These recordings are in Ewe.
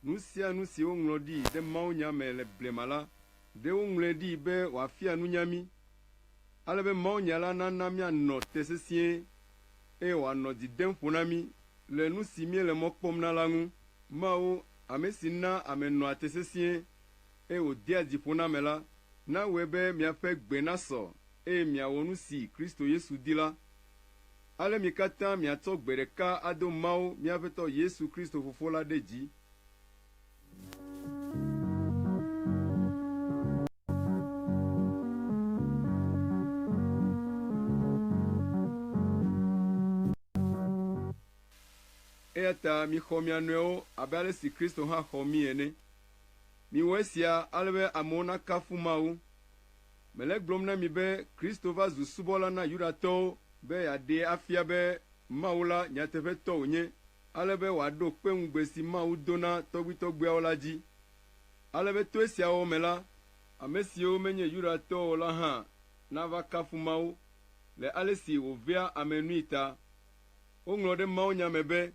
Nu sia nu si woŋlɔ ɖi ɖe mawunya me le blema la, ɖe woŋlɔe ɖi be wòafia nunya mí, ale be mawunya la nana míanɔ te sesĩe, eye wòanɔ dzi dem ƒo na mí le nu si míele mɔ kpɔm na la ŋu. Mawu, ame si na ame nɔa te sesĩe, eye wòdea dzi ƒo na ame la, nawɔe be miaƒe gbe nasɔ eye miawɔ nu si Kristo Yesu di la. Ale mi katã miatsɔ gbe ɖeka ado Mawu, mía Aƒetɔ Yesu Kristo Fofo la ɖe dzi. Eya ta mixɔ mia nɔewo abe ale si Kristo hã xɔ mí ene. Miwɔ esia ale be amewo nakafu Mawu. Mele egblɔm na mi be Kristo va zu subɔla na Yudatɔwo be yeaɖee afia be Mawu la nyateƒetɔ wònye, ale be wòaɖo kpe ŋugbe si Mawu do na tɔgbuitɔgbuiawo la dzi, ale be to esia wɔwɔ me la, ame siwo menye Yudatɔwo o la hã nava kafu Mawu le ale si wòvea ame nui ta. Woŋlɔ ɖe mawunya me be,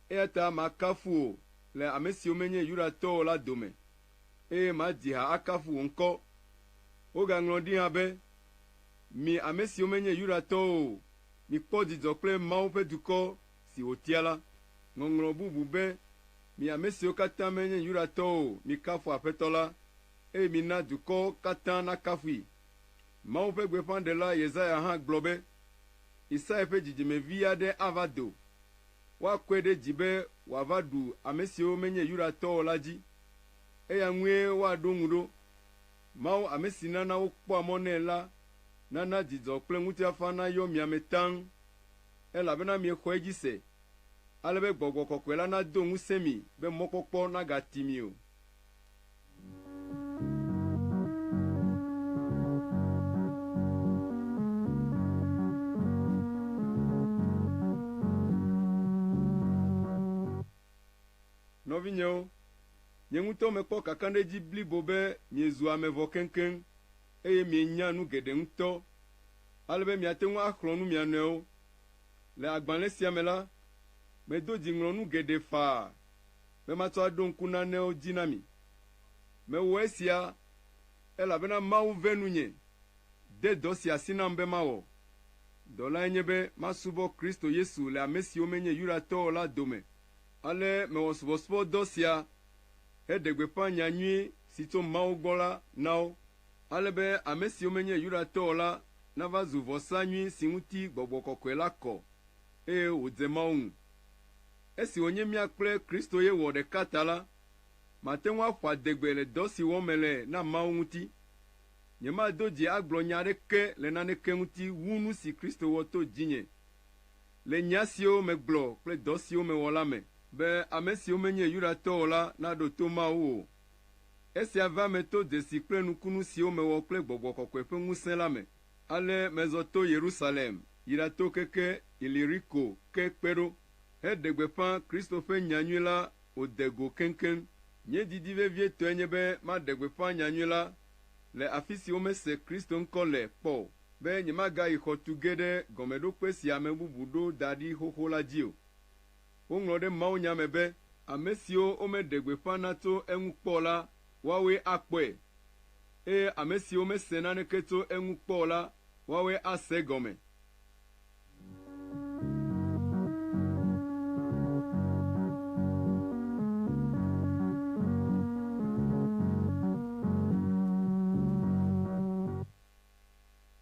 “Eya ta makafu wò le ame siwo menye Yudatɔwo o la dome, eye madzi ha akafu wò ŋkɔ.” Wogaŋlɔ ɖi hã be, “Mi ame siwo menye Yudatɔwo o, mikpɔ dzidzɔ kple Mawu ƒe dukɔ si wòtia la.” Ŋɔŋlɔ bubu be, “Mi ame siwo katã menye Yudatɔwo o, mikafu Aƒetɔ la, eye mina dukɔwo katã nakafui.” Mawu ƒe gbeƒãɖela Yesaya hã gblɔ be, “Isai ƒe dzidzimevi aɖe ava do. Woakɔe ɖe dzi be wòava ɖu ame siwo menye Yudatɔwo o la dzi. Eya ŋue woaɖo ŋu ɖo. Mawu, ame si nana wokpɔa mɔ nɛ la nana dzidzɔ kple ŋutifafa nayɔ mia me taŋ, elabena miexɔ edzi se, ale be Gbɔgbɔ Kɔkɔe la nado ŋusẽ mi be mɔkpɔkpɔ nagati mi o. Nɔvinyewo, nye ŋutɔ mekpɔ kakaɖedzi blibo be miezu ame vɔ keŋkeŋ, eye mienya nu geɖe ŋutɔ, ale be miate ŋu axlɔ̃ nu mia nɔewo. Le agbalẽ sia me la, medo dzi ŋlɔ nu geɖe faa be matsɔ aɖo ŋku nanewo dzi na mi. Mewɔ esia elabena Mawu ve nunye, de dɔ sia asi nam be mawɔ. Dɔ lae nye be masubɔ Kristo Yesu le ame siwo menye Yudatɔwo o la dome. Ale mewɔ subɔsubɔdɔ sia heɖe gbeƒã nyanyui si tso Mawu gbɔ la na wo, ale be ame siwo menye Yudatɔwo o la nava zu vɔsa nyui si ŋuti Gbɔgbɔ Kɔkɔe la kɔ, eye wòdze Mawu ŋu. Esi wònye mía kple Kristo ye wɔ ɖeka ta la, mate ŋu aƒo adegbe le dɔ si wɔm mele na Mawu ŋuti. Nyemado dzi agblɔ nya aɖeke le naneke ŋuti wu nu si Kristo wɔ to dzinye le nya siwo megblɔ kple dɔ siwo mewɔ la me, be ame siwo menye Yudatɔwo o la naɖo to Mawu o. Esia va eme to dzesi kple nukunu siwo mewɔ kple Gbɔgbɔ Kɔkɔe ƒe ŋusẽ la me. Ale mezɔ to Yerusalem yi ɖato keke Iliriko ke kpe ɖo heɖe gbeƒã Kristo ƒe nyanyui la wòde go keŋkeŋ. Nye didi vevietɔe nye be maɖe gbeƒã nyanyui la le afi si womese Kristo ŋkɔ le kpɔ o, be nyemagayi xɔ tu ge ɖe gɔmeɖokpe si ame bubu ɖo da ɖi xoxo la dzi o. Woŋlɔ ɖe mawunya me be, Ame siwo womeɖe gbeƒã na tso eŋu kpɔ o la, woawoe akpɔe, eye ame siwo mese naneke tso eŋu kpɔ o la, woawoe ase egɔme.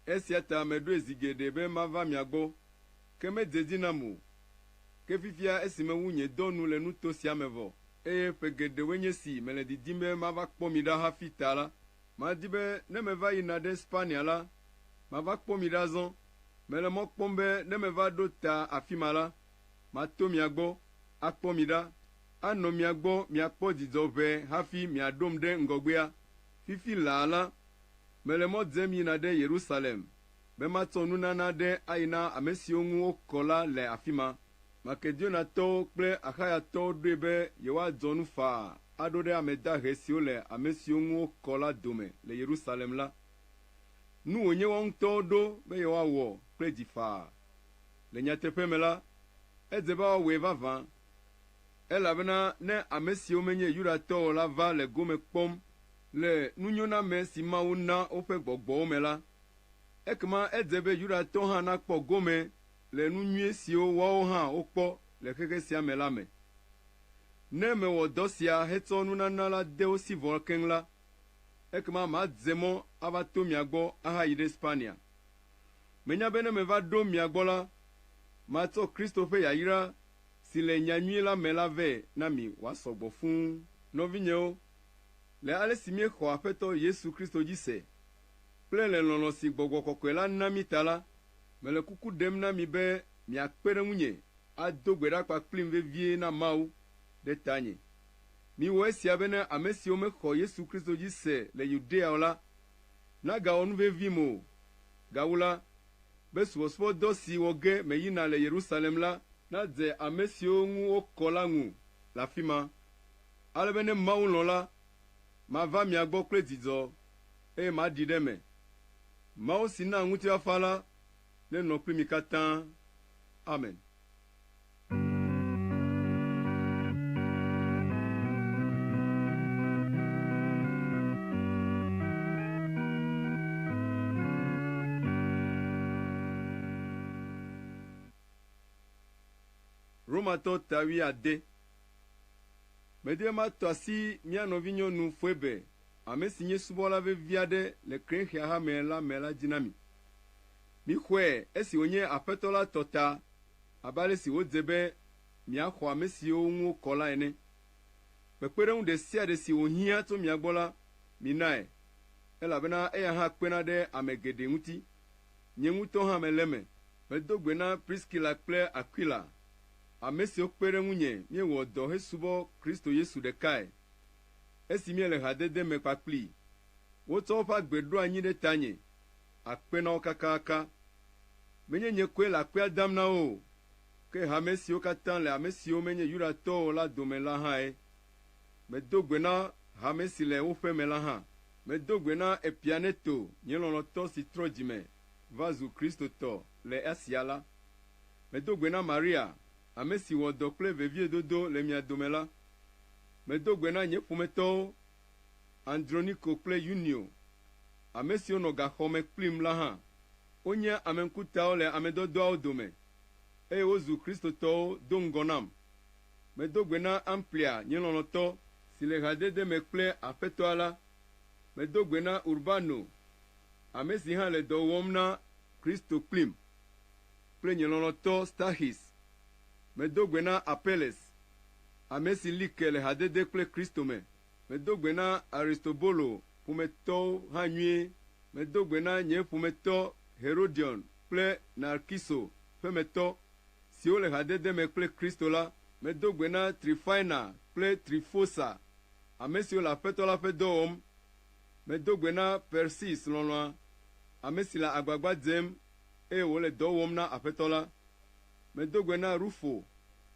Esia ta meɖoe zi geɖe be mava mia gbɔ, ke medze edzi nam o. Ke fifia esi mewu nye dɔ nu le nuto sia me vɔ, eye ƒe geɖewoe nye esi mele didim be mava kpɔ mi ɖa hafi ta la, madi be ne meva yina ɖe Spania la, mava kpɔ mi ɖa azɔ. Mele mɔ kpɔm be ne meva ɖo ta afi ma la, mato mia gbɔ, akpɔ mi ɖa, anɔ mia gbɔ miakpɔ dzidzɔ ʋɛ hafi miaɖom ɖe ŋgɔgbea. Fifi laa la, mele mɔ dzem yina ɖe Yerusalem be matsɔ nunana aɖe ayi na ame siwo ŋu wokɔ la le afi ma. Makedoniatɔwo kple Axayatɔwo ɖoe be yewoadzɔ nu faa aɖo ɖe ame dahe siwo le ame siwo ŋu wokɔ la dome le Yerusalem la. Nu wònye woawo ŋutɔwo ɖo be yewoawɔ kple dzi faa. Le nyateƒe me la, edze be woawɔe vavã. Elabena ne ame siwo menye Yudatɔwo o la va le gome kpɔm le nunyoname si Mawu na woƒe gbɔgbɔwo me la, ekema edze be Yudatɔwo hã nakpɔ gome le nu nyui siwo woawo hã wokpɔ le xexe sia me la me. Ne mewɔ dɔ sia hetsɔ nunana la de wo si vɔ keŋ la, ekema madze mɔ ava to mia gbɔ ahayi ɖe Spania. Menya be ne meva ɖo mia gbɔ la, matsɔ Kristo ƒe yayra si le nyanyui la me la vɛ na mi wòasɔ gbɔ fũu. Nɔvinyewo, le ale si míexɔ Aƒetɔ Yesu Kristo dzi se kple le lɔlɔ̃ si Gbɔgbɔ Kɔkɔe la na mí ta la, mele kuku ɖem na mi be miakpe ɖe ŋunye ado gbe ɖa kpakplim vevie na Mawu ɖe tanye. Miwɔ esia bene ame siwo mexɔ Yesu Kristo dzi se le Yudea o la nagawɔ nu vevim o. Gawu la, be subɔsubɔdɔ si wɔ ge meyina le Yerusalem la nadze ame siwo ŋu wokɔ la ŋu le afi ma, ale be ne Mawu lɔ̃ la, mava mia gbɔ kple dzidzɔ, eye maɖi ɖe eme. Mawu si naa ŋutifafa la nenɔ kpli mi katã. Amen. Romatɔ ta wuiade. Medi be matɔ asi mía nɔvinyɔnu Foebe, ame si nye subɔla vevi aɖe le Krenxea hame la me la dzi na mi. Mixɔe esi wònye Aƒetɔ la tɔ ta abe ale si wòdze be miaxɔ ame siwo ŋu wokɔ la ene. Kpekpeɖeŋu ɖe sia ɖe si wòhiã tso mia gbɔ la, minae, elabena eya hã kpena ɖe ame geɖe ŋuti. Nye ŋutɔ hã mele eme. Medo gbe na Priskila kple Akwila, ame siwo kpe ɖe ŋunye míewɔ dɔ hesubɔ Kristo Yesu ɖekae, esi míele hadede me kpakplii. Wotsɔ woƒe agbe ɖo anyi ɖe tanye, akpe na wo kakaka. Menye nye koe le akpea dam na wo o, ke hame siwo katã le ame siwo menye Yudatɔwo o la dome la hãe. Medo gbe na hame si le wo ƒeme la hã. Medo gbe na Epianeto, nye lɔlɔ̃tɔ si trɔ dzime va zu Kristotɔ le Asia la. Medo gbe na Maria, ame si wɔ dɔ kple veviedodo le mia dome la. Medo gbe na nye ƒometɔwo, Androniko kple Yunio, ame siwo nɔ gaxɔ me kplim la hã. Wonye ame ŋkutawo le ame dɔdɔawo dome, eye wozu Kristotɔwo do ŋgɔ nam. Medo gbe na Amplia, nye lɔlɔ̃tɔ, si le hadede me kple Aƒetɔa la. Medo gbe na Urbano, ame si hã le dɔ wɔm na Kristo kplim, kple nye lɔlɔ̃tɔ Stachys. Medo gbe na Apeles, ame si li ke le hadede kple Kristo me. Medo gbe na Aristobolo ƒometɔwo hã nyuie. Medo gbe na nye ƒometɔ Herodion kple Narkiso ƒemetɔ siwo le hadede me kple Kristo la. Medo gbe na Trifaina kple Trifosa, ame siwo le Aƒetɔ la ƒe dɔ wɔm. Medo gbe na Persis lɔlɔ̃a, ame si le agbagba dzem eye wòle dɔ wɔm na Aƒetɔ la. Medo gbe na Rufo,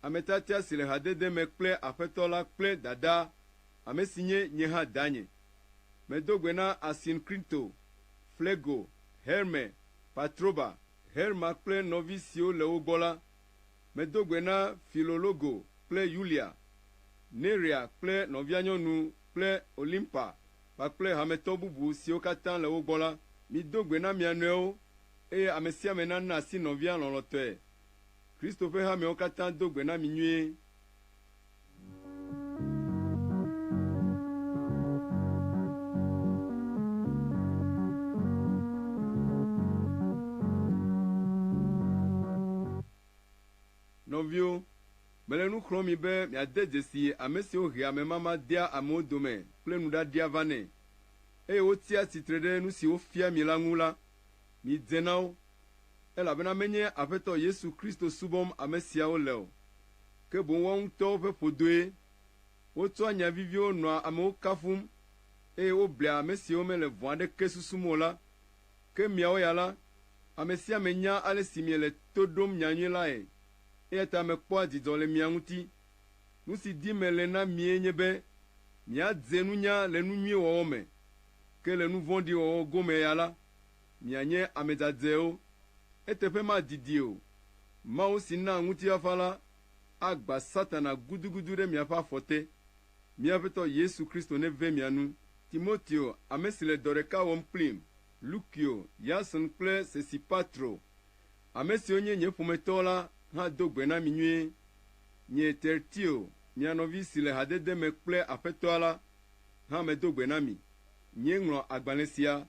ame tiatia si le hadede me kple Aƒetɔ la kple dadaa, ame si nye nye hã danye. Medo gbe na Asinkrito, Flego, Herme, Patroba, Herma kple nɔvi siwo le wo gbɔ la. Medo gbe na Filologo kple Yulia, Nerea kple nɔvia nyɔnu kple Olimpa kpakple hametɔ bubu siwo katã le wo gbɔ la. Mido gbe na mia nɔewo, eye ame sia ame nana asi nɔvia lɔlɔ̃tɔe. Kristo ƒe hamewo katã do gbe na mi nyuie. Nɔviwo, mele nu xlɔ̃m mi be miade dzesi ame siwo hea amemama dea amewo dome kple nuɖaɖia vanɛ, eye wotsia tsitre ɖe nu si wofia mi la ŋu la, midze na wo, elabena menye Aƒetɔ Yesu Kristo subɔm ame siawo le o, ke boŋ woawo ŋutɔwo ƒe ƒodoe. Wotsɔa nya viviwo nɔa amewo kafum, eye woblea ame siwo mele vɔ̃ aɖeke susum o la. Ke miawo ya la, ame sia ame nya ale si miele to ɖom nyanyui lae, eya ta mekpɔa dzidzɔ le mia ŋuti. Nu si dim mele na mie nye be miadze nunya le nu nyui wɔwɔ me, ke le nu vɔ̃ɖi wɔwɔ gome ya la, mianye ame dzadzɛwo. Eteƒe madidi o, Mawu si naa ŋutifafa la, agbã Satana gudugudu ɖe miaƒe afɔ te. Mía Aƒetɔ Yesu Kristo neve mia nu. Timoteo, ame si le dɔ ɖeka wɔm kplim, Lukio, Yason kple Sosipatro, ame siwo nye nye ƒometɔwo la hã do gbe na mi nyuie. Nye Tertio, mia nɔvi si le hadede me kple Aƒetɔa la, hã medo gbe na mi. Nyee ŋlɔ agbalẽ sia.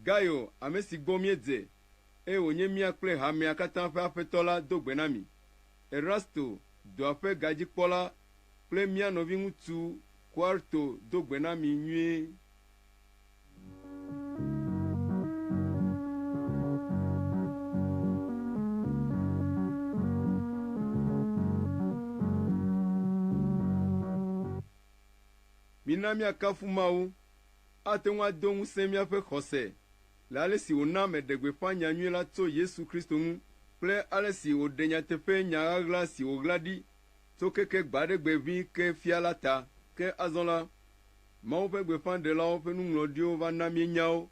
Gayo, ame si gbɔ míedze, eye wònye mía kple hamea katã ƒe aƒetɔ la do gbe na mi. Erasto, dɔa ƒe gadzikpɔla kple mía nɔviŋutsu Kuarto do gbe na mi nyuie. Mina míakafu Mawu. Ate ŋu ado ŋusẽ míaƒe xɔse le ale si wòna meɖe gbeƒã nyanyui la tso Yesu Kristo ŋu kple ale si wòɖe nyateƒe nya ɣaɣla si wòɣla ɖi tso keke gbe aɖe gbe ʋĩi ke fia la ta. Ke azɔ la, Mawu ƒe gbeƒãɖelawo ƒe nuŋlɔɖiwo va na míenya wo,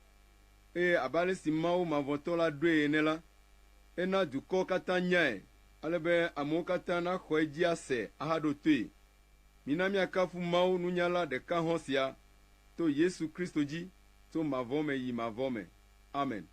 eye abe ale si Mawu Mavɔtɔ la ɖoe ene la, ena dukɔwo katã nyae, ale be amewo katã naxɔ edzi ase ahaɖo toe. Mina míakafu Mawu nunyala ɖeka hɔ̃ sia to Yesu Kristo dzi tso mavɔ me yi mavɔ me. Amen.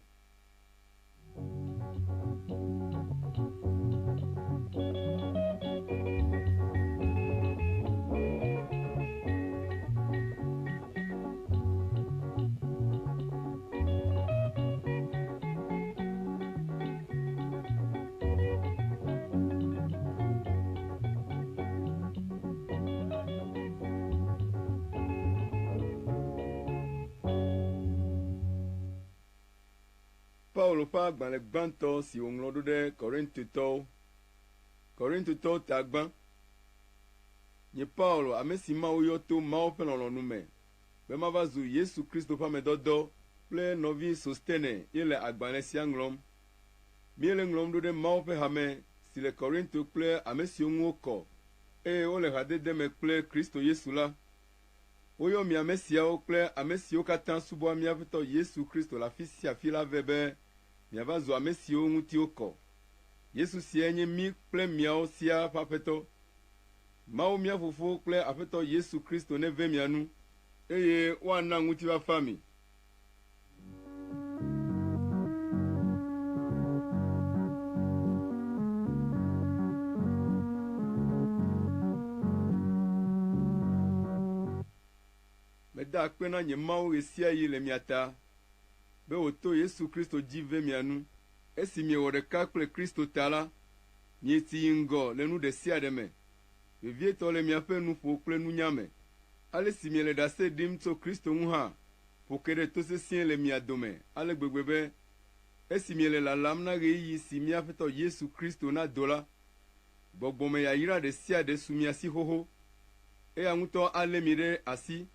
Paulo ƒe agbalẽ gbãtɔ si wòŋlɔ ɖo ɖe Korintotɔwo. Korintotɔwo ta gbã. Nye Paulo, ame si Mawu yɔ to Mawu ƒe lɔlɔ̃nu me be mava zu Yesu Kristo ƒe ame dɔdɔ kple nɔvi Sostene ye le agbalẽ sia ŋlɔm. Míele eŋlɔm ɖo ɖe Mawu ƒe hame si le Korinto kple ame siwo ŋu wokɔ, eye wole hadede me kple Kristo Yesu la. Woyɔ mi ame siawo kple ame siwo katã subɔa mía Aƒetɔ Yesu Kristo le afi sia afi la vɛ be miava zu ame siwo ŋuti wokɔ. Yesu siae nye mí kple miawo siaa ƒe Aƒetɔ. Mawu mía Fofo kple Aƒetɔ Yesu Kristo neve mia nu, eye woana ŋutifafa mi. Meda akpe na nye Mawu ɣe sia ɣi le mia ta, be wòto Yesu Kristo dzi ve mia nu. Esi miewɔ ɖeka kple Kristo ta la, mietsi yi ŋgɔ le nu ɖe sia ɖe me, vevietɔ le miaƒe nuƒo kple nunya me. Ale si miele ɖase ɖim tso Kristo ŋu hã ƒo ke ɖe to sesĩe le mia dome ale gbegbe be, esi miele lalam na ɣeyiɣi si mía Aƒetɔ Yesu Kristo nado la, gbɔgbɔmeyayra ɖe sia ɖe su mia si xoxo. Eya ŋutɔ alé mi ɖe asi,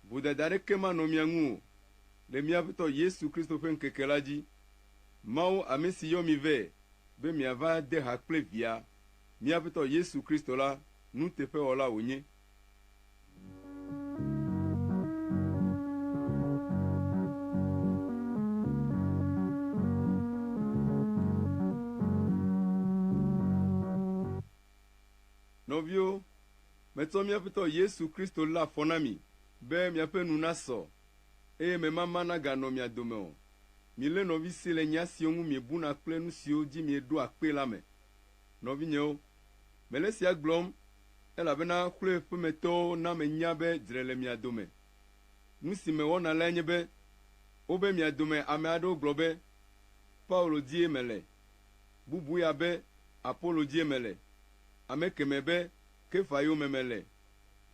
vodada aɖeke manɔ mia ŋu o le mía Aƒetɔ Yesu Kristo ƒe ŋkeke la dzi. Mawu, ame si yɔ mi vɛ be miava de ha kple Via, mía Aƒetɔ Yesu Kristo la, nuteƒewɔla wònye. Nɔviwo, metsɔ mía Aƒetɔ Yesu Kristo lé afɔ na mi be miaƒe nu nasɔ, eye memama naganɔ mia dome o. Milé nɔvi si le nya siwo ŋu miebuna kple nu siwo dzi mieɖoa kpe la me. Nɔvinyewo, mele esia gblɔm elabena Xloe ƒemetɔwo na menya be dzre le mia dome. Nu si mewɔna lae nye be, wobe mia dome ame aɖewo gblɔ be, “Paulo dzie mele,” bubu ya be, “Apolo dzie mele,” ame kemɛ be, “Kefa yome mele,”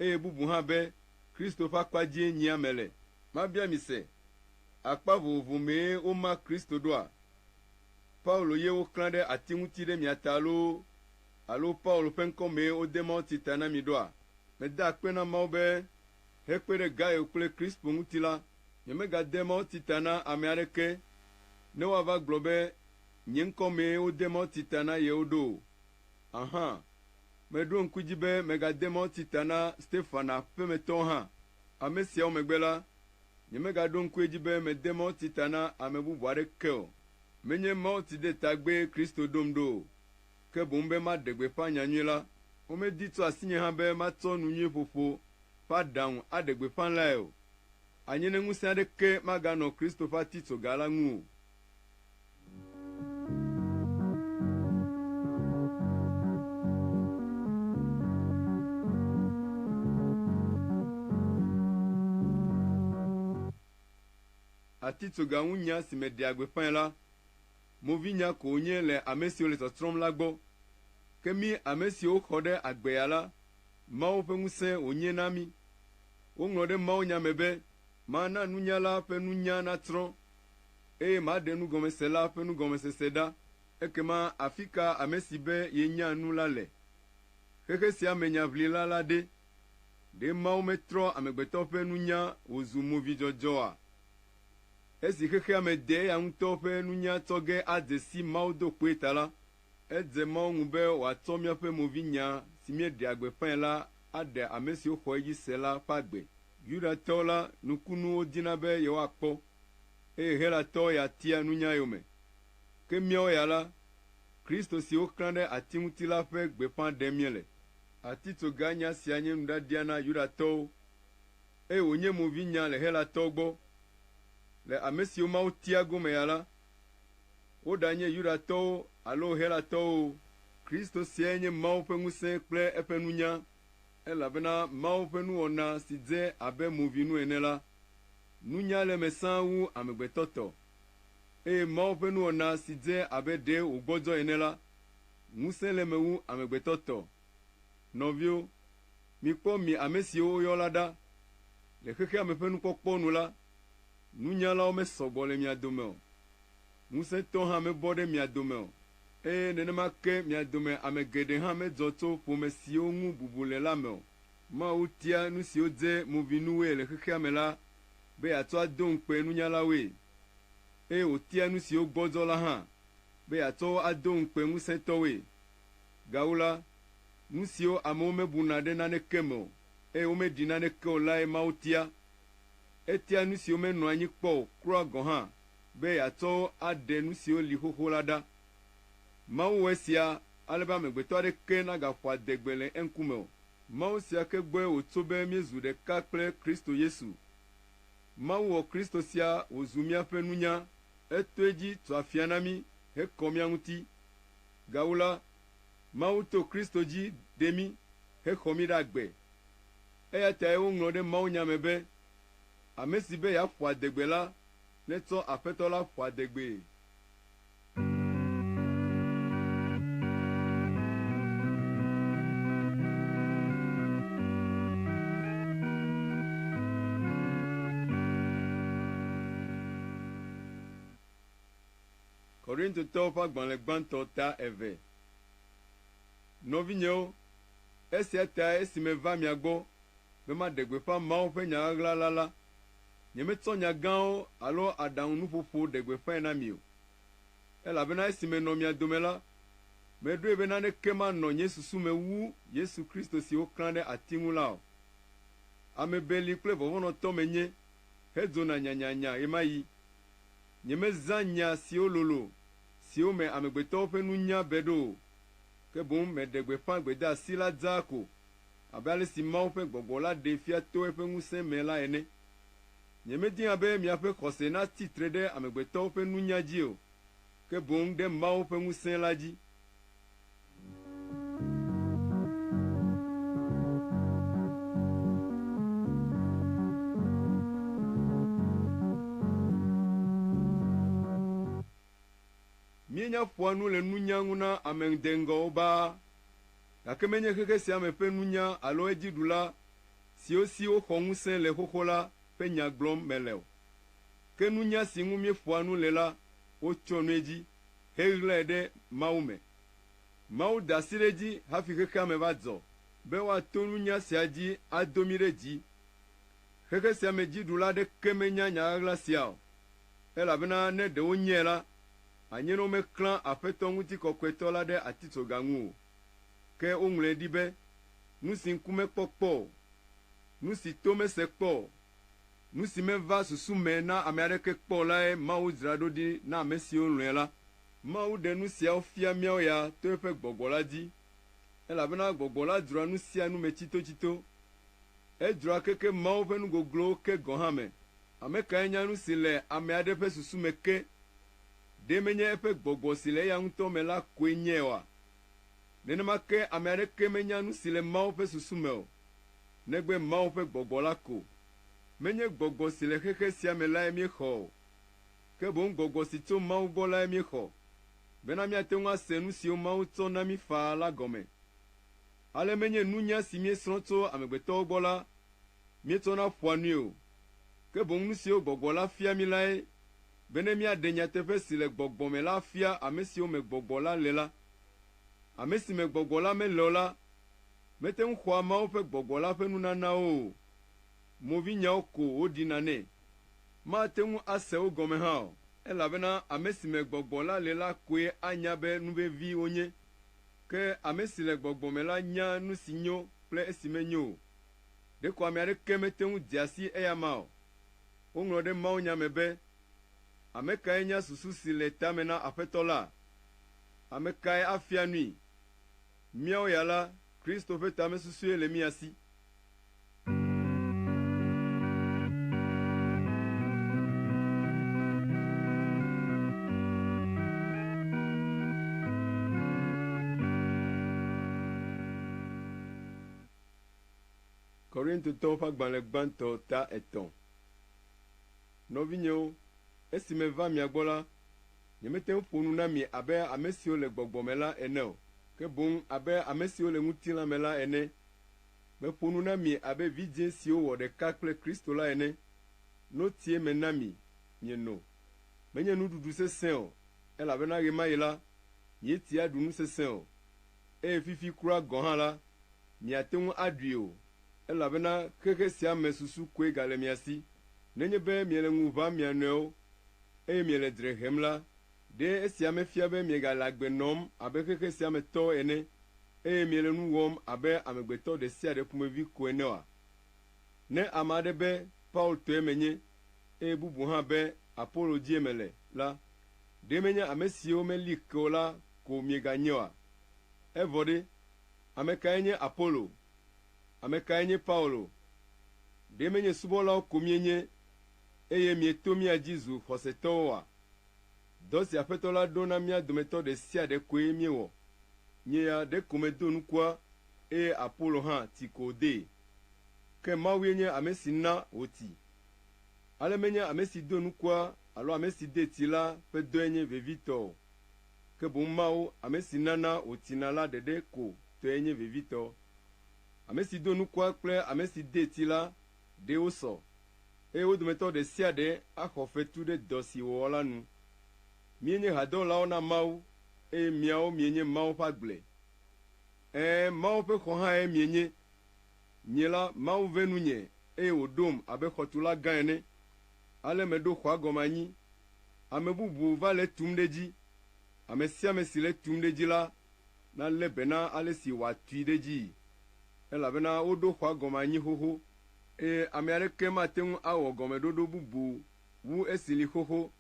eye bubu hã be, “Kristo ƒe akpa dzie nyea mele.” Mabia mi se, akpa vovovo mee woma Kristo ɖoa? Paulo ye woklã ɖe ati ŋuti ɖe mia ta loo alo Paulo ƒe ŋkɔ mee wode mawutsi ta na mi ɖoa? Meda akpe na Mawu be hekpe ɖe Gayo kple Krispo ŋuti la, nyemegade mawutsi ta na ame aɖeke ne woava gblɔ be nye ŋkɔ mee wode mawutsi ta na yewo ɖo o. Ahã, meɖo ŋku edzi be megade mawutsi ta na Stefana ƒemetɔwo hã. Ame siawo megbe la, nyemegaɖo ŋku edzi be mede mawutsi ta na ame bubu aɖeke o. Menye mawutsidetagbee Kristo ɖom ɖo o, ke boŋ be maɖe gbeƒã nyanyui la. Womedi tso asinye hã be matsɔ nu nyui ƒoƒo ƒe aɖaŋu aɖe gbeƒã lae o. Anye ne ŋusẽ aɖeke maganɔ Kristo ƒe atitsoga la ŋu o. Atitsoga ŋu nya si meɖea gbeƒãe la, movinya ko wònye le ame siwo le tsɔtsrɔ̃m la gbɔ. Ke mí ame siwo xɔ ɖe agbe ya la, Mawu ƒe ŋusẽ wònye na mí. Woŋlɔ ɖe mawunya me be, “Mana nunyala ƒe nunya natsrɔ̃, eye maɖe nugɔmesela ƒe nugɔmesese ɖa.” Ekema afi ka ame si be yenya nu la le? Xexe sia me nyaʋlila la ɖe? Ɖe Mawu metrɔ amegbetɔ ƒe nunya wòzu movidzɔdzɔ oa? Esi xexea me de eya ŋutɔ ƒe nunya tsɔ ge adze si Mawu do kpoe ta la, edze Mawu ŋu be wòatsɔ míaƒe movinya si míeɖea gbeƒãe la aɖe ame siwo xɔ edzi se la ƒe agbe. Yudatɔwo la, nukunu wodina be yewoakpɔ, eye Helatɔwo ya tia nunya yome. Ke míawo ya la, Kristo si woklã ɖe ati ŋuti la ƒe gbeƒã ɖem míele. Atitsoga nya sia nye nuɖaɖia na Yudatɔwo, eye wònye movinya le Helatɔwo gbɔ. Le ame siwo Mawu tia gome ya la, woɖanye Yudatɔwo alo Helatɔwo o, Kristo siae nye Mawu ƒe ŋusẽ kple eƒe nunya, elabena Mawu ƒe nuwɔna si dze abe movinu ene la, nunya le eme sãa wu amegbetɔ tɔ, eye Mawu ƒe nuwɔna si dze abe ɖe wògbɔdzɔ ene la, ŋusẽ le eme wu amegbetɔ tɔ. Nɔviwo, mikpɔ mi ame siwo woyɔ la ɖa. Le xexea me ƒe nukpɔkpɔ nu la, nunyalawo mesɔ gbɔ le mia dome o. Ŋusẽtɔwo hã mebɔ ɖe mia dome o, eye nenema ke mia dome ame geɖe hã medzɔ tso ƒome siwo ŋu bubu le la me o. Mawu tia nu siwo dze movinuwoe le xexea me la be yeatsɔ ado ŋukpe nunyalawoe, eye wòtia nu siwo gbɔdzɔ la hã be yeatsɔ wo ado ŋukpe ŋusẽtɔwoe. Gawu la, nu siwo amewo mebuna ɖe naneke me o, eye womeɖi naneke o lae Mawu tia. Etia nu siwo menɔ anyi kpɔ o kura gɔ̃ hã be yeatsɔ wo aɖe nu siwo li xoxo la ɖa. Mawu wɔ esia ale be amegbetɔ aɖeke nagaƒo adegbe le eŋkume o. Mawu sia ke gbɔe wòtso be míezu ɖeka kple Kristo Yesu. Mawu wɔ Kristo sia wòzu míaƒe nunya, eto edzi tu afia na mí hekɔ mía ŋuti. Gawu la, Mawu to Kristo dzi ɖe mí hexɔ mí ɖe agbe. Eya tae woŋlɔ ɖe mawunya me be, “Ame si be yeaƒo adegbe la, netsɔ Aƒetɔ la ƒo adegbee.” Korintotɔwo ƒe agbalẽ gbãtɔ ta eve. Nɔvinyewo, esia tae esi meva mia gbɔ be maɖe gbeƒã Mawu ƒe nya ɣaɣla la la, nyemetsɔ nya gãwo alo aɖaŋunuƒoƒo ɖe gbeƒãe na mi o. Elabena esi menɔ mia dome la, meɖoe be naneke manɔ nye susu me wu Yesu Kristo si woklã ɖe ati ŋu la o. Ame beli kple vɔvɔ̃nɔtɔ menye hedzona nyanyanya ɣemaɣi. Nyemezã nya siwo lolo, siwo me amegbetɔwo ƒe nunya be ɖo o, ke boŋ meɖe gbeƒã gbedeasi la dzaa ko abe ale si Mawu ƒe Gbɔgbɔ la ɖee fia to eƒe ŋusẽ me la ene. Nyemedi hã be miaƒe xɔse natsi tre ɖe amegbetɔwo ƒe nunya dzi o, ke boŋ ɖe Mawu ƒe ŋusẽ la dzi. Míenya ƒoa nu le nunya ŋu na ame deŋgɔwo baa, gake menye xexe sia me ƒe nunya alo edziɖula siwo si woxɔ ŋusẽ le xoxo la ƒe nya gblɔm mele o. Ke nunya si ŋu míeƒoa nu le la, wotsyɔ nu edzi heɣlae ɖe Mawu me. Mawu da asi ɖe edzi hafi xexea me va dzɔ be woato nunya sia dzi ado mí ɖe dzi. Xexe sia me dziɖula aɖeke menya nya ɣaɣla sia o, elabena ne ɖe wonyae la, anye ne womeklã Aƒetɔ Ŋutikɔkɔetɔ la ɖe atitsoga ŋu o. Ke woŋlɔe ɖi be, Nu si ŋku mekpɔ kpɔ o, nu si to mese kpɔ o, nu si meva susu me na ame aɖeke kpɔ o lae Mawu dzra ɖo ɖi na ame siwo lɔ̃e la. Mawu ɖe nu siawo fia míawo ya to eƒe Gbɔgbɔ la dzi. Elabena Gbɔgbɔ la dzroa nu sia nu me tsitotsito. Edzroa keke Mawu ƒe nu goglowo ke gɔ̃ hã me. Ame kae nya nu si le ame aɖe ƒe susu me ke? Ɖe menye eƒe gbɔgbɔ si le eya ŋutɔ me la koe nyae oa? Nenema ke ame aɖeke menya nu si le Mawu ƒe susu me o, negbe Mawu ƒe Gbɔgbɔ la ko. Menye gbɔgbɔ si le xexe sia me lae míexɔ o, ke boŋ gbɔgbɔ si tso Mawu gbɔ lae míexɔ, bena míate ŋu ase nu siwo Mawu tsɔ na mí faa la gɔme. Ale menye nunya si míesrɔ̃ tso amegbetɔwo gbɔ la míetsɔna ƒoa nui o, ke boŋ nu siwo Gbɔgbɔ la fia mí lae, bene míaɖe nyateƒe si le gbɔgbɔ me la afia ame siwo me Gbɔgbɔ la le la. Ame si me Gbɔgbɔ la mele o la, mete ŋu xɔa Mawu ƒe Gbɔgbɔ la ƒe nunanawo o. Movinyawo ko wòɖina nɛ. Mate ŋu ase wo gɔme hã o, elabena ame si me Gbɔgbɔ la le la koe anya be nu vevi wonye. Ke ame si le Gbɔgbɔ me la nya nu si nyo kple esi menyo o. Ɖeko ame aɖeke mete ŋu dzea si eyama o. Woŋlɔ ɖe mawunya me be, “Ame kae nya susu si le ta me na Aƒetɔ la? Ame kae afia nui?” Míawo ya la, Kristo ƒe tamesusue le mía si. Korintotɔwo ƒe agbalẽ gbãtɔ ta etɔ̃. Nɔvinyewo, esi meva mia gbɔ la, nyemete ŋu ƒo nu na mi abe ame siwo le gbɔgbɔ me la ene o, ke boŋ abe ame siwo le ŋutilã me la ene. Meƒo nu na mi abe vidzĩ siwo wɔ ɖeka kple Kristo la ene. Notsie mena mi mieno. Menye nuɖuɖu sesẽ o, elabena ɣe ma ɣi la, mieti aɖu nu sesẽ o, eye fifi kura gɔ̃ hã la, miate ŋu aɖui o, elabena xexe sia me susu koe gale mia si. Nenye be miele ŋu ʋãm mia nɔewo, eye miele dzre hem la, ɖe esia mefia be miegale agbe nɔm abe xexe sia me tɔwo ene, eye miele nu wɔm abe amegbetɔ ɖe sia ɖe ƒomevi ko ene oa? Ne ame aɖe be, “Paul tɔe menye,” eye bubu hã be, “Apolo dzie mele” la, ɖe menye ame siwo meli ke o la ko mieganye oa? Evɔ ɖe, ame kae nye Apolo? Ame kae nye Paulo? Ɖe menye subɔlawo ko míenye, eye mieto mía dzi zu xɔsetɔwo oa? Dɔ si Aƒetɔ la ɖo na mía dometɔ ɖe sia ɖe koe míewɔ. Nye ya ɖeko medo nukua, eye Apolo hã ti ko wòdee. Ke Mawue nye ame si na wòti. Ale menye ame si do nukua alo ame si dee ti la ƒe dɔe nye vevitɔ o, ke boŋ Mawu, ame si nana wòtina la ɖeɖe ko tɔe nye vevitɔ. Ame si do nukua kple ame si dee ti la, ɖe wosɔ, eye wo dometɔ ɖe sia ɖe axɔ fetu ɖe dɔ si wòwɔ la nu. Míenye hadɔwɔlawo na Mawu, eye miawo mienye Mawu ƒe agble. Ɛ̃, Mawu ƒe xɔ hãe mienye. Nye la, Mawu ve nunye, eye wòɖom abe xɔtula gã ene. Ale meɖo xɔa gɔme anyi. Ame bubu va le etum ɖe edzi. Ame sia ame si le etum ɖe edzi la, nalé be na ale si wòatui ɖe edzii, elabena woɖo xɔa gɔme anyi xoxo, eye ame aɖeke mate ŋu awɔ gɔmeɖoɖo bubu wu esi li xoxo,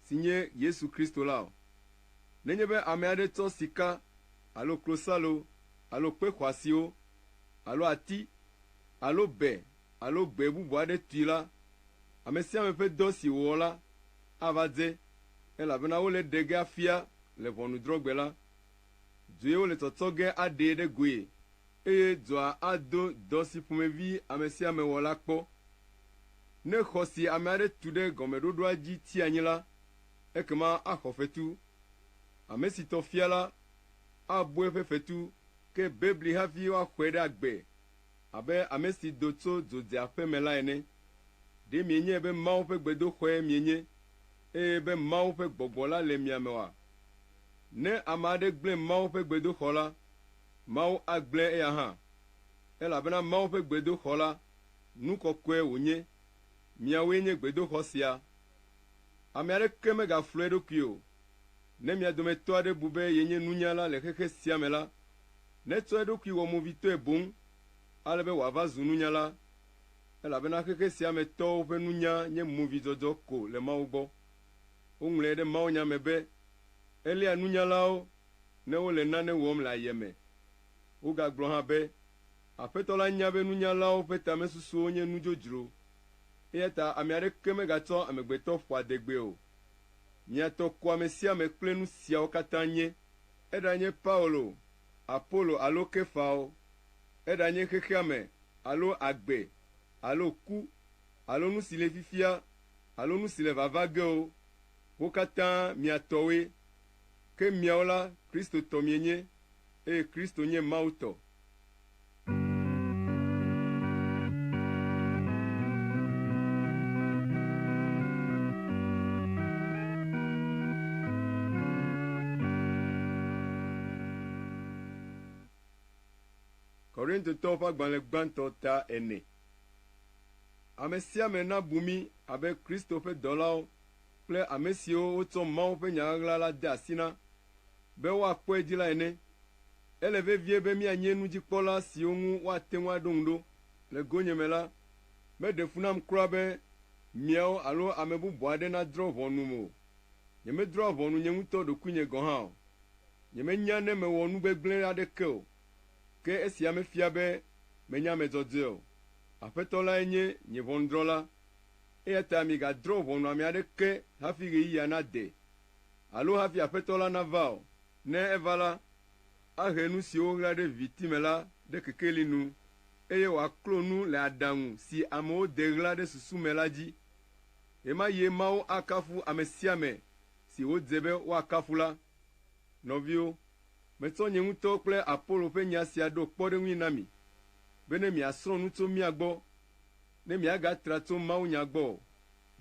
si nye Yesu Kristo la o. Nenye be ame aɖe tsɔ sika alo klosalo alo kpe xɔasiwo alo ati alo be alo gbe bubu aɖe tui la, ame sia ame ƒe dɔ si wòwɔ la ava dze, elabena wole eɖe ge afia le ʋɔnudrɔ̃gbe la. Dzoe wole tsɔtsɔ ge aɖee ɖe goe, eye dzoa ado dɔ si ƒomevi ame sia ame wɔ la kpɔ. Ne xɔ si ame aɖe tu ɖe gɔmeɖoɖoa dzi tsi anyi la, ekema axɔ fetu. Ame si tɔ fia la, abu eƒe fetu, ke bebli hafi woaxɔe ɖe agbe abe ame si do tso dzodzeaƒe me la ene. Ɖe mienyae be Mawu ƒe gbedoxɔe mienye, eye be Mawu ƒe Gbɔgbɔ la le mia me oa? Ne ame aɖe gblẽ Mawu ƒe gbedoxɔ la, Mawu agblẽ eya hã, elabena Mawu ƒe gbedoxɔ la, nu kɔkɔe wònye. Miawoe nye gbedoxɔ sia. Ame aɖeke megaflu eɖokui o. Ne mia dometɔ aɖe bu be yenye nunyala le xexe sia me la, netsɔ eɖokui wɔ movitɔe boŋ, ale be wòava zu nunyala, elabena xexe sia me tɔwo ƒe nunya nye movidzɔdzɔ ko le Mawu gbɔ. Woŋlɔe ɖe mawunya me be, “Eléa nunyalawo ne wole nane wɔm le ayeme.” Wogagblɔ hã be, Aƒetɔ la nya be nunyalawo ƒe tamesusuwo nye nu dzodzro, eya ta ame aɖeke megatsɔ amegbetɔ ƒo adegbee o. Mia tɔ ko ame sia ame kple nu siawo katã nye, eɖanye Paulo, Apolo alo Kefa o, eɖanye xexea me alo agbe alo ku alo nu si le fifia alo nu si le vava ge o, wo katã mia tɔwoe. Ke miawo la, Kristo tɔ mienye, eye Kristo nye Mawu tɔ. Korintotɔwo ƒe agbalẽ gbãtɔ ta ene. Ame sia ame nabu mí abe Kristo ƒe dɔlawo kple ame siwo wotsɔ Mawu ƒe nya ɣaɣla la de asi na be woakpɔ edzi la ene. Ele vevie be míanye nudzikpɔla siwo ŋu woate ŋu aɖo ŋu ɖo. Le gonyeme la, meɖe fu nam kura be miawo alo ame bubu aɖe nadrɔ̃ ʋɔnum o. Nyemedrɔ̃a ʋɔnu nye ŋutɔ ɖokuinye gɔ̃ hã o. Nyemenya ne mewɔ nu gbegblẽ aɖeke o, ke esia mefia be menye ame dzɔdzɔe o. Aƒetɔ lae nye nye ʋɔnudrɔ̃la, eya ta migadrɔ̃ ʋɔnu ame aɖeke hafi ɣeyiɣia nade alo hafi Aƒetɔ la nava o. Ne eva la, ahe nu siwo ɣla ɖe viviti me la ɖe kekeli nu, eye wòaklo nu le aɖaŋu si amewo de ɣla ɖe susu me la dzi. Ɣemaɣie Mawu akafu ame sia ame si wòdze be woakafu la. Nɔviwo, metsɔ nye ŋutɔ kple Apolo ƒe nya sia ɖo kpɔɖeŋui na mi, bene miasrɔ̃ nu tso mía gbɔ, ne miagatra tso mawunya gbɔ o.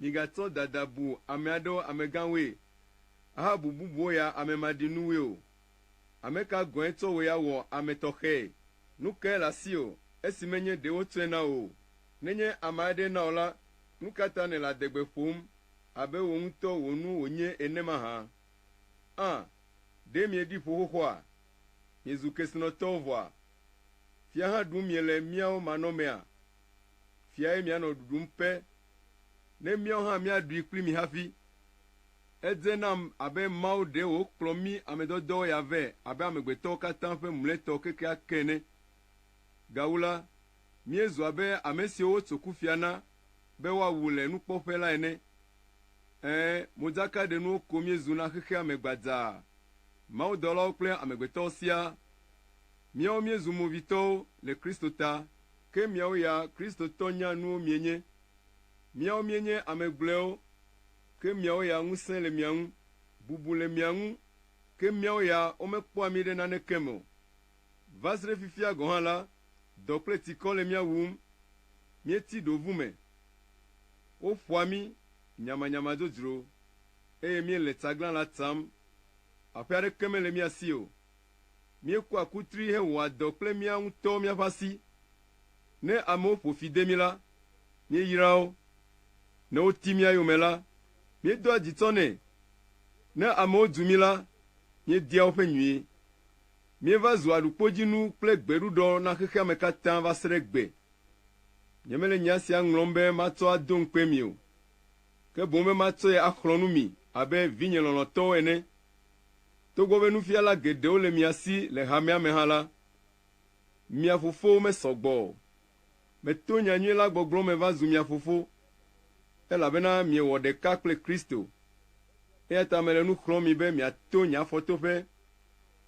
Migatsɔ dada bu ame aɖewo amegãwoe ahabu bubuwo ya ame maɖinuwoe o. Ame ka gɔ̃e tsɔ wò ya wɔ ame tɔxɛe? Nu kae le asiwò esi menye ɖe wotsɔe na wò o? Nenye ame aɖee na wò la, nu ka ta nèle adegbe ƒom abe wò ŋutɔ wò nu wònye ene mahã? Ã, ɖe mieɖi ƒo xoxoa? Miezu kesinɔtɔwo vɔa? Fia hã ɖum miele míawo manɔmea? Fiae mianɔ ɖuɖum pɛ, ne míawo hã míaɖui kpli mi hafi. Edze nam abe Mawu ɖe wòkplɔ mí ame dɔdɔwo ya vɛ abe amegbetɔwo katã ƒe mlɔetɔ kekeake ene. Gawu la, míezu abe ame siwo wotso kufia na be woawu le nukpɔƒe la ene. Ɛ̃, modzakaɖenuwo ko míezu na xexea me gbadzaa, mawudɔlawo kple amegbetɔwo siaa. Míawo míezu movitɔwo le Kristo ta, ke miawo ya Kristotɔ nyanuwo mienye. Míawo míenye ame gblɔewo ke miawo ya ŋusẽ le mia ŋu, bubu le mia ŋu, ke míawo ya womekpɔa mí ɖe naneke me o. Va se ɖe fifia gɔ̃ hã la, dɔ kple tsikɔ le mía wum, míetsi ɖovu me, woƒoa mí nyamanyama dzodzro, eye míele tsaglãla tsam. Aƒe aɖeke mele mía si o. Míekua kutri hewɔa dɔ kple mía ŋutɔ míaƒe asi. Ne amewo ƒo fi de mí la, míeyraa wo. Ne woti mía yome la, míedoa dzi tsɔnɛ. Ne amewo dzu mí la, míedia woƒe nyui. Míeva zu aɖukpodzinu kple gbeɖuɖɔ na xexea me katã va se ɖe egbe. Nyemele nya sia ŋlɔm be matsɔ ado ŋukpe mi o, ke boŋ be matsɔe axlɔ̃ nu mi abe vinye lɔlɔ̃tɔwo ene. Togbɔ be nufiala geɖewo le mia si le hamea me hã la, mia fofowo mesɔ gbɔ o. Meto nyanyui la gbɔgblɔ me va zu mia fofo, elabena miewɔ ɖeka kple Kristo. Eya ta mele nu xlɔ̃m mi be miato nye afɔtoƒe.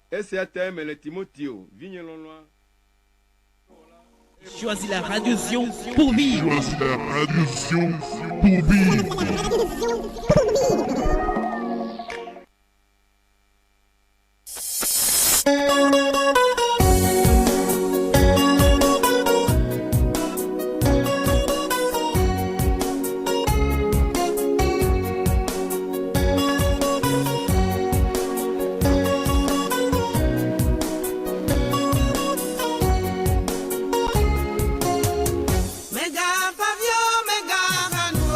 Esia tae mele Timoteo, vinye lɔlɔ̃a, Choisis la Radio Zion pour vivre. Choisis la Radio Zion pour vivre. Megafa vi o, megaxa nu o.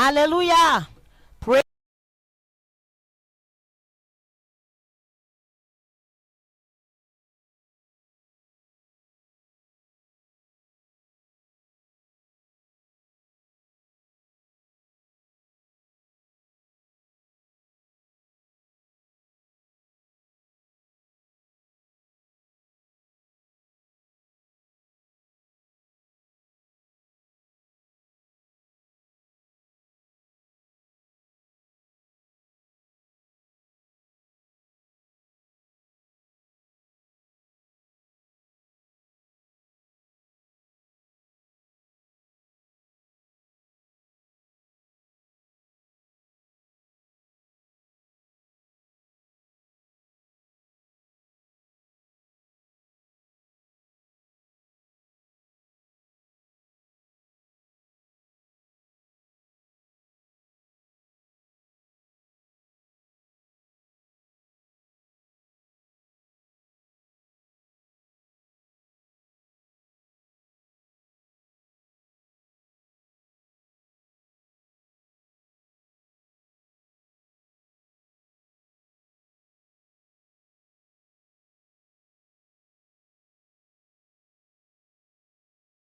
Haleluya!